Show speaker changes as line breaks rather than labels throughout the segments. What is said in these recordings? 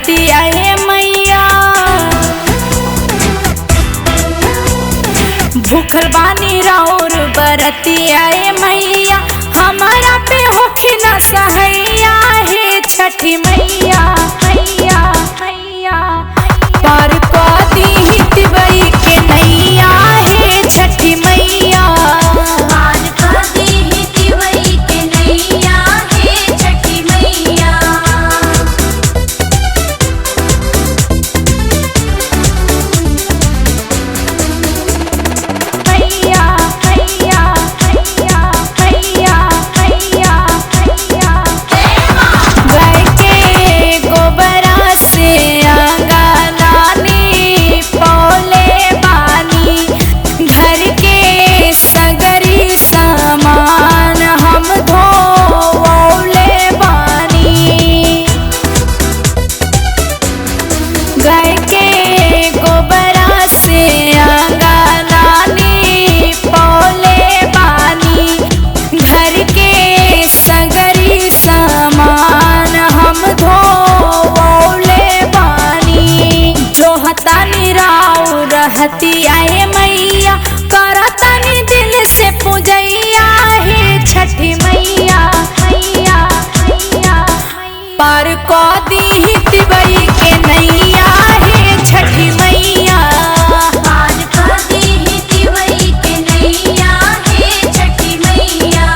बरतिया हे मैया, भूखल बानी राउर बरतिया हे मैया, हमारा पे होखी ना सहैया हे छठी मैया मैया मैया। पार क दीही तिवई के नैया हे छठी मैया,
पार क दीही तिवई के नैया हे छठी मैया।
मैया मैया मैया मैया मैया मैया। गाय के गोबरा से अंगनानी पौले बानी, घर के सगरी सामान हम धोवले बानी। गाय के गोबरा से अंगनानी पौले बानी, घर के सगरी सामान हम धोवले बानी। जो हतानी राव रहती आए मैया, करतानी दिल से पूजैया हे छठी मैया मैया मैया। पार क दीही तिवई के नैया हे छठी मैया,
पार क दीही तिवई के नैया हे छठी मैया।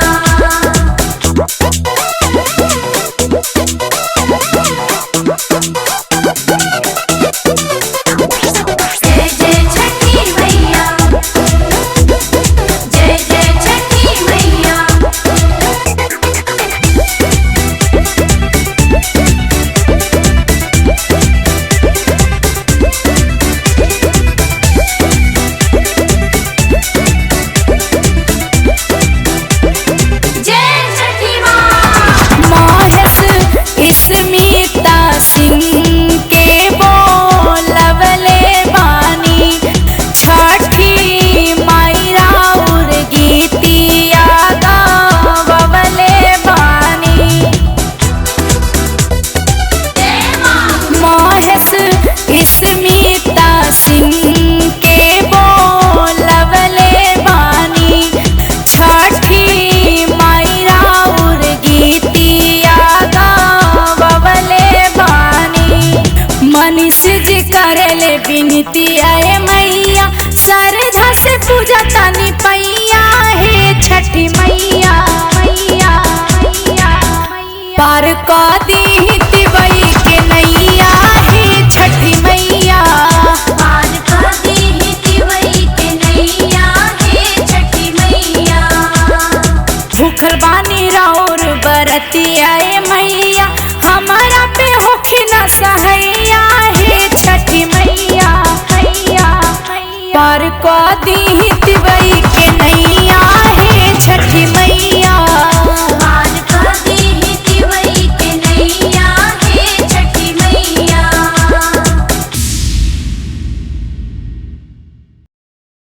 जय जय छठी मैया, जय जय छठी मैया। जय छठी माँ।
महेश स्मिता सिंह के बोलवले बानी, छठी माई राउर गीतिया गावले बानी। महेश स्मिता सिंह के बोलवले बानी, छठी माई राउर गीतिया गावले बानी। मनीष जी करेले विनती आए मैया, श्रद्धा से पूजा तानी पैया हे छठी मैया मैया मैया। पार क दीही तिवई के नैया हे छठी मैया,
पार क दीही तिवई के नैया हे छठी मैया।
भूखल बानी राउर बरतिया ए मैया, हमारा पे होखी ना सहैया हे छठी मैया मैया। पार क दीही तिवई के नैया हे छठी मैया।